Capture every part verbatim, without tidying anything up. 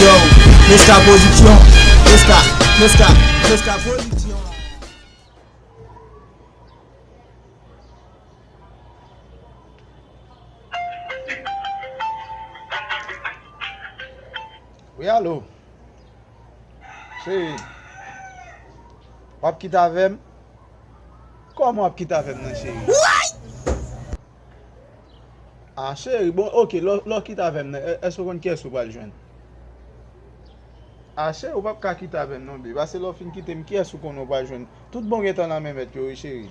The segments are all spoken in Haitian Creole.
Yo, Meska Production, Meska, Meska, Meska Production. Wi, alo. Cheri, w ap kite avè m? Kòman w ap kite avè m nan, cheri? Ah, cheri, bon, oke, lè w, lè w kite avè m nan, è-, èske w konn kiyès ou pral jwenn? Ah, cheri, ou p ap ka kite avè m non, babe. Paske lè w fin kite m, kiyès ou konnen w pral jwenn? Tout bon gentan nan men mèt yo, wi, cheri.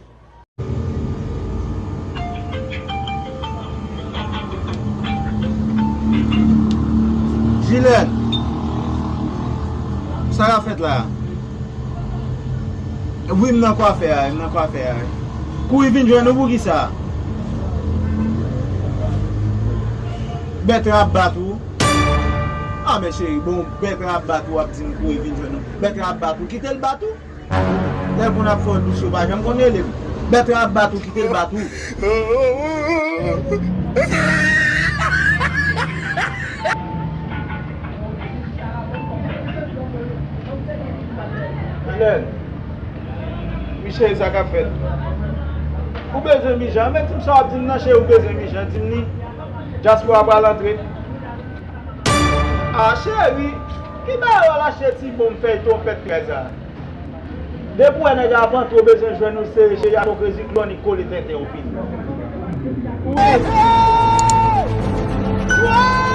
Jilèn, sa k ap fèt la? Wi, m nan kwafè a, m nan kwafè a. Kouri vin jwenn ou poukisa? Bèt la ap bat ou. Ah, men cheri, bon, bèt la ap bat ou, w ap di m kouri vin jwenn ou. Bèt la ap bat ou, kite l bat ou. Lè l konn ap fè w dous, yo pa janm konn rele m. Bèt la ap bat ou, kite l bat ou. Jilèn, wi cheri, sa k ap fèt? Ou bezwen mijan? Men di m sa w ap di m nan, cheri, ou bezwen mijan? Di m ni. Dyaspora pral antre. Ah, cheri, ki bagay w al achte ti bonm fèy twonpèt trèz la? Depi w wè nèg la ap antre, w bezwen jwenn ou sere, cheri, a ipokrezi, klònik, kole tenten, ou fini. Wi.